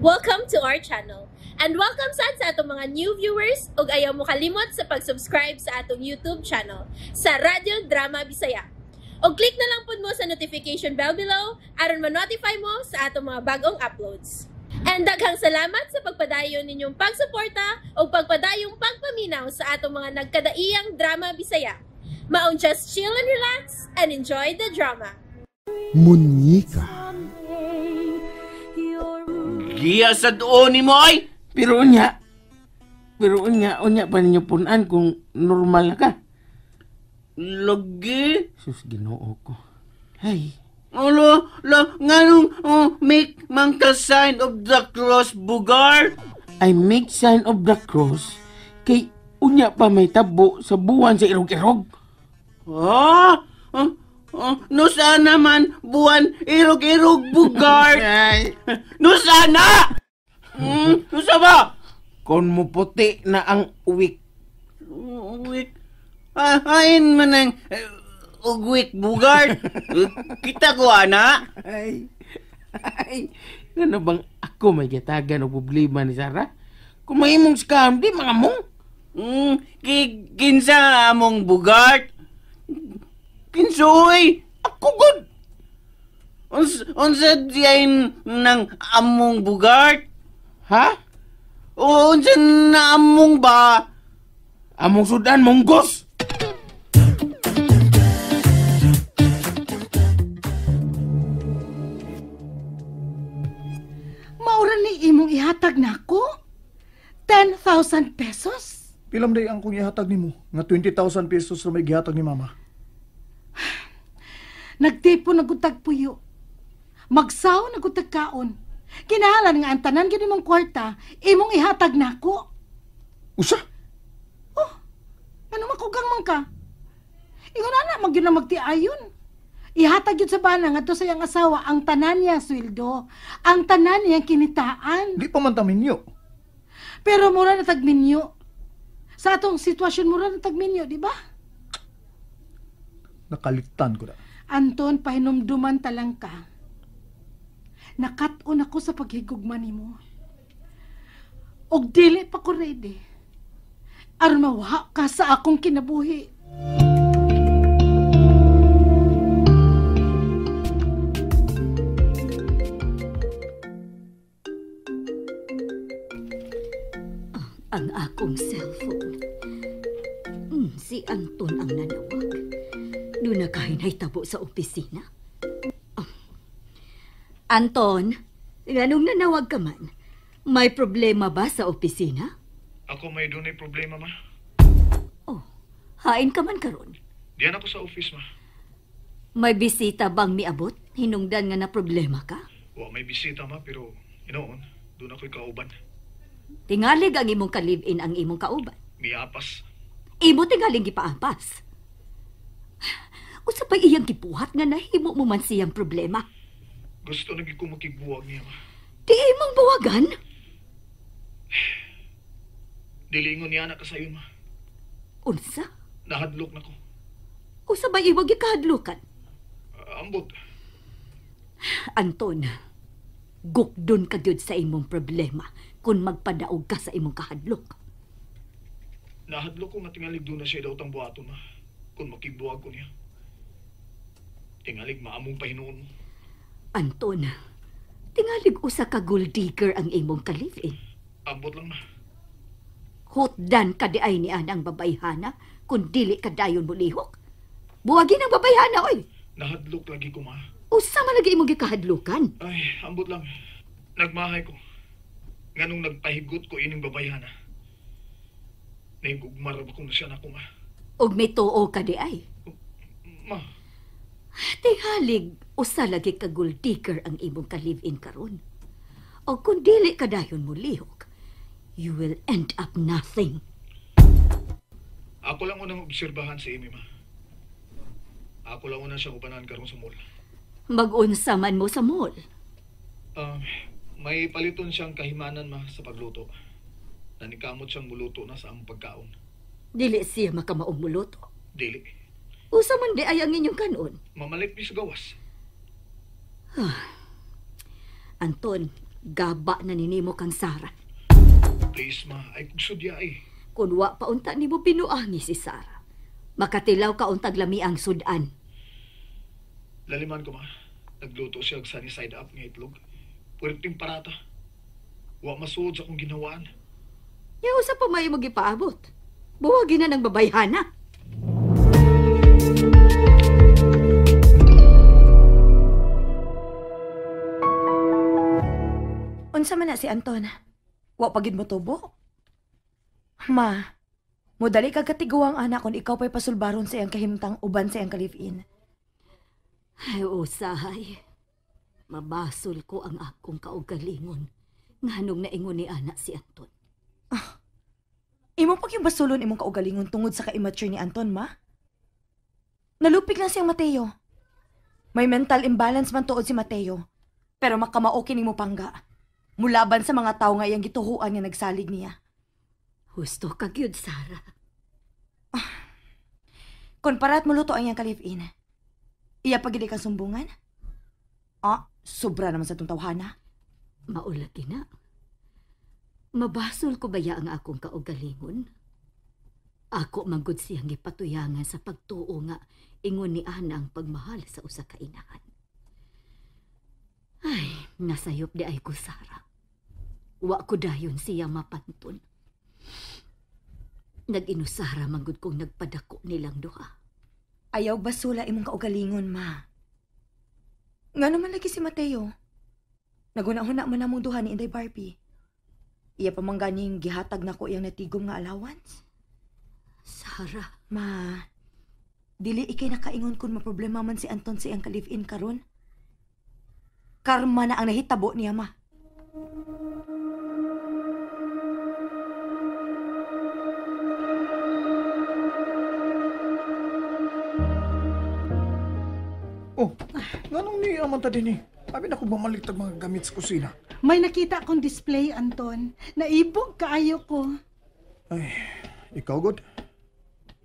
Welcome to our channel. And welcome sad sa atong mga new viewers ug ayaw mo kalimot sa pag-subscribe sa atong YouTube channel sa Radyo Drama Bisaya. Og click na lang pud mo sa notification bell below aron ma-notify mo sa atong mga bagong uploads. And daghang salamat sa pagpadayon ninyong pagsuporta ug pagpadayong pagpaminaw sa atong mga nagkadaiyang drama Bisaya. Maong just chill and relax and enjoy the drama. Munyika. Giya sa doon ni mo ay! Pero unya, unya pa ninyo punan kung normal na ka. Lagi? Sus, Ginoo ko. Hey. Ulo, lo, nganong make man ka sign of the cross, Bugart? I make sign of the cross kay unya pa may tabo sa buwan sa irog-irog. Ha? No sana man buwan irog-irog, Bugart. Ay. No sana! No sa ba? Kung muputi na ang uwik. Uwik? Hain man ang ugwik, Bugart. Kita ko, ana. Ay, ay, ano bang ako may gatagan o problema ni Sarah? Kung may imong scam, di mga mong. Kinsa among Bugart? Kinsoy? Ako good. Unsa diay ng among Bugart? Ha? O unsa na among ba? Among sudan, munggos! Maura ni imong ihatag nako? 10,000 pesos? Pilam day ang kong ihatag nimo nga 20,000 pesos ra may gihatag ni mama. Nagtipon na gud tag puyo. Magsaw na gud tag kaon. Kinahalan nga ang tanan gyud imong kwarta, imong ihatag nako. Usa? Oh, ano makugang man ka? Ingon ana man gyud na magtiayon. Ihatag yun sa bana ngadto sa iyang asawa ang tanan niya sweldo, ang tanan niya kinitaan. Di pa man ta minyo. Pero mura na tagminyo. Sa atong sitwasyon mura na tagminyo, di ba? Nakalitan ko na. Anton, pahinumduman talang ka. Nakat-on ako sa paghigugma nimo. Og dili pa ko ready. Aron mawa ka sa akong kinabuhi. Ang akong cellphone. Si Anton ang nanawag. Doon na kahinay tabo sa opisina. Oh. Anton, anong nanawag ka man? May problema ba sa opisina? Ako may dunay problema, ma. Oh, hain ka man karon. Diyan ako sa office, ma. May bisita bang miabot? Hinungdan nga na problema ka? Wa may bisita, ma, pero inoon, doon ako'y kauban. Tingalig ang imong ka-live-in ang imong kauban. Miapas. Imo tingaling gipaampas. Usa pa'y iyang gibuhat nga nahimo mo man siyang problema. Gusto na gyud ko makigbuwag niya, ma. Di imong buwagan? Dili ingon niya na kasayon, ma. Unsa? Nahadlok na ko. Usa ba'y imong gikahadlokan? Ambot. Anton, gukdon ka gyud sa imong problema kung magpadaog ka sa imong kahadlok. Nahadlok ko nga tingalig doon na siya daw tang buhaton, ma. Kung makigbuwag ko niya. Tingalig maamong pahinuon mo. Anton, tingalig usa ka gold digger ang imong ka-live-in. Ambot lang, ma. Hutdan ka di ay nian ang babayhana kung dili ka dayon mulihok. Buwagin ang babayhana, oy! Nahadlok lagi ko, ma. Usa man lagi imong gikahadlokan. Ay, ambot lang. Nagmahay ko. Nganong nagpahigot ko ining babayhana. Nahigugmar ba ko na siya na ko, ma? Og may tuo ka di ay. Ma. Tingalig, usa lagi ka gold digger ang imong ka-live-in karon. O kung dili ka dayon mulihok, you will end up nothing. Ako lang unang obserbahan si Amy, ma. Ako lang unang siyang ubanan karon sa mall. Mag-unsa man mo sa mall? May paliton siyang kahimanan, ma, sa pagluto. Nanikamot siyang muluto na sa among pagkaon. Dili siya makamaong muluto? Dili. Usa man di ay ang inyong kanon? Mamalit mi sa gawas. Anton, Gaba na ninimo kang Sarah. Please, ma. Ay kung sudya eh. Kun wa pa unta nimo binuangi si Sarah. Makatilaw ka untag lami ang sudan. Laliman ko, ma. Nagluto siya og sunny side up nga itlog. Puwerteng parata. Wa masuod sa akong ginawaan. Yaw sa pa may magipaabot. Buwagin na ng babayhana. Unsa man na si Anton? Wa pa gid mo tubo? Ma, modali kag katiguang anak kung ikaw pa'y pasulbaron sa iyang kahimtang uban sa iyang ka-live-in. Ay, usahay. Mabasol ko ang akong kaugalingon. Nganong naingon ni anak si Anton. Ah, imo pag yung basulon imong kaugalingon tungod sa ka-immature ni Anton, ma? Nalupig lang siyang Mateo. May mental imbalance man tuod si Mateo. Pero makamao kining mupangga. Mulaban sa mga tao nga iyang gituhuan nga nagsalig niya. Husto ka gyud, Sarah. Ah, kung parat mo luto ang iyang ka-live-in, iya pa gid kang sumbungan? Ah, sobra naman sa itong tawhana. Maulagi na. Mabasol ko baya ang akong kaugalingon? Ako manggod siyang gipatuyangan sa pagtuo nga ingon ni Ana ang pagmahal sa usa ka inahan. Ay, nasayop di ay ko, Sarah. Wa ko dayon siya mapanton. Nag-inusara manggod kong nagpadako nilang duha. Ayaw basula imong kaugalingon, ma. Nga naman lagi si Mateo. Naguna-huna man namong duha ni Inday Barbie. Iya pa man ganing gihatag nako iyang natigom nga allowance. Sarah. Ma, dili ikay nakaingon kung maproblema man si Anton sa iyang ka-live-in karon. Karma na ang nahitabo niya, ma. Oh, nganong niyaman ta din eh? Abi na ko bumalik tag mga gamit sa kusina. May nakita akong display, Anton. Naibog kaayo ko. Ay, ikaw, God.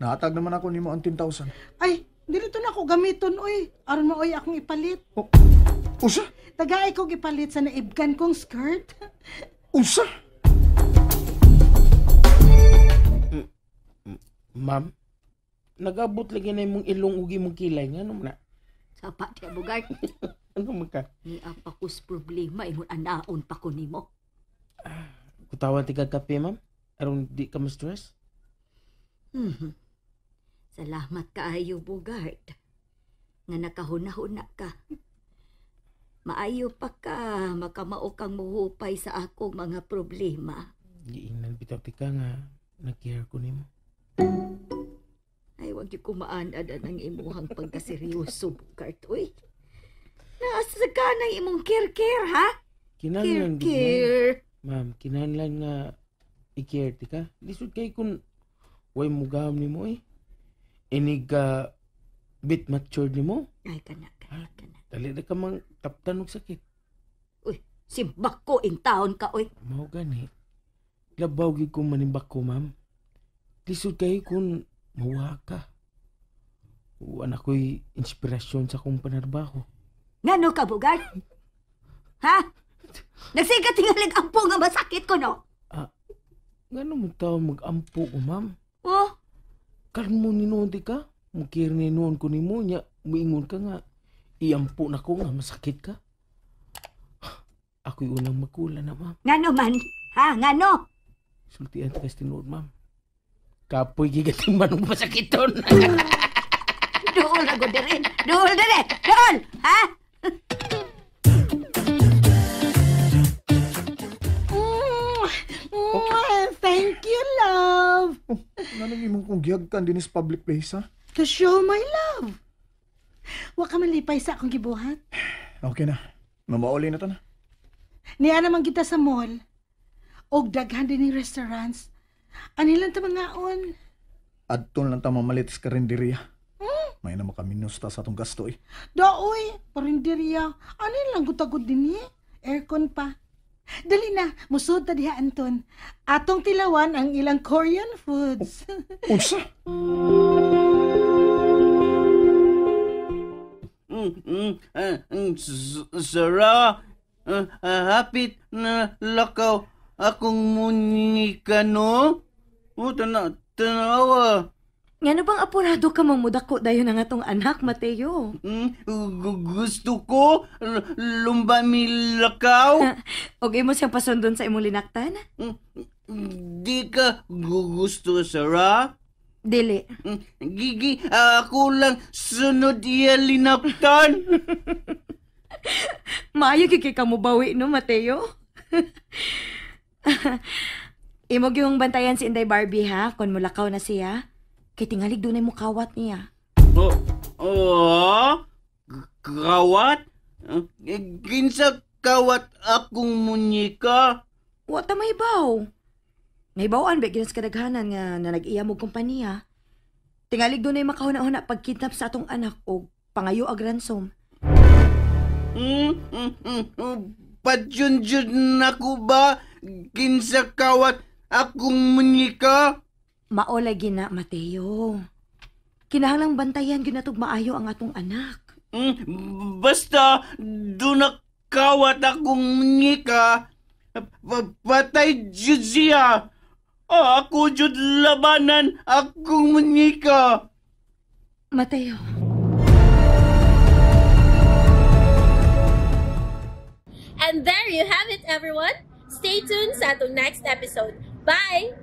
Nahatag naman ako nimo ang 10,000. Ay, dili to na ako gamiton, oy. Aron mo, oy, akong ipalit. Oh, usa? Tagay kong ipalit sa naibgan kong skirt. Usa? Ma'am, nag-abot lagi na imong ilong ug imong kilay. Nga naman na? Sapa, di abogard. Ano man ka? Ni apa kus problema, ingon anaon pa ko nimo. Kutawan ti kag kape, ma'am? Aron di ka ma-stress? Mm-hmm. Salamat kaayo, Bugard. Nga nakahuna-huna ka. Maayo pa ka, makamao kang muhupay sa akong mga problema. Giingnan bitaw ti ka nga nag-care ko nimo. Ay, wag yung kumaanad ang imuhang pagkaseryoso, Bugard. Uy, naasa ka ng imong care-care, ha? Kinahanglan, Care-care. Ma'am, kinahanglan nga i-care ti ka. Lisod kay kung way mugahom nimo eh. Inig ka bit matured nimo. Ay, kana, kana, kana. Dali na ka mang taptan og sakit. Uy, simbak ko in taon ka, uy. Mao gani. Labaw gyud kung manimbak ko, ma'am. Lisod kay kung mawa ka. Uwan ako'y inspirasyon sa akong panarbaho. Ngano ka, Bugard? Ha? Nagsigat tingalig ampo nga masakit ko, no? Ah, ngano mo tao mag-ampo ko, ma'am? Oh? Kalmo ni noon di ka? Mukir ni noon ko ni mo niya. Muingon ka nga. Iampo na ko nga, masakit ka. Ako'y unang makula na, ma'am. Ngano man? Ha? Ngano? Sultian ka sa tinuod, ma'am. Kapoy gigating manong masakiton. Dool na ko dere. Dool dere. Dool! Ha? Oh. Thank you, love. Oh, anong imong kong gihagkan din sa public place, ha? To show my love. Wa ka malipay sa akong gibuhat. Okay na. Mamauli na ta na. Niya naman kita sa mall. Og daghan din ni restaurants. Anilang ta mangaon. Adton lang ta mamalit sa karinderya. May na makaminos ta sa atong gasto eh. Daoy, karinderya. Anilang gutagod din eh. Aircon pa. Dali na, musod ta diha, Anton. Atong tilawan ang ilang Korean foods. Oh, unsa? Sarah, Hapit na lakaw akong munyika, no? Oh, tanawa. Ngano bang apurado ka mangmudako dayon ang atong anak, Mateo? Gusto ko lumba mi lakaw. Og imo siyang pasundon sa imong linaktan? Di ka gusto, Sarah? Dili. Gigi, ako lang sunod iya linaktan. Maayo gyud kay ka mobawi, no, Mateo? Imo gyung bantayan si Inday Barbie, ha? Kung mulakaw na siya. Kay tingalig dunay mukawat niya. Oh, oh, kawat? Kinsa kawat akong munyika? Wa ta mahibaw. Nahibaw-an ba gyud sa kadaghanan nga na nag-iya mo kompanya. Tingalig dunay makahuna-huna pagkidnap sa atong anak og pangayo ag ransom. Padyun-jud na ko ba? Kinsa kawat akong munyika? Mao lagi na, Mateo. Kinahanglang bantayan gyud natog maayo ang atong anak. Basta doon kawat akong munyika, patay jud siya. Ako jud labanan akong munyika. Mateo. And there you have it, everyone. Stay tuned sa atong next episode. Bye!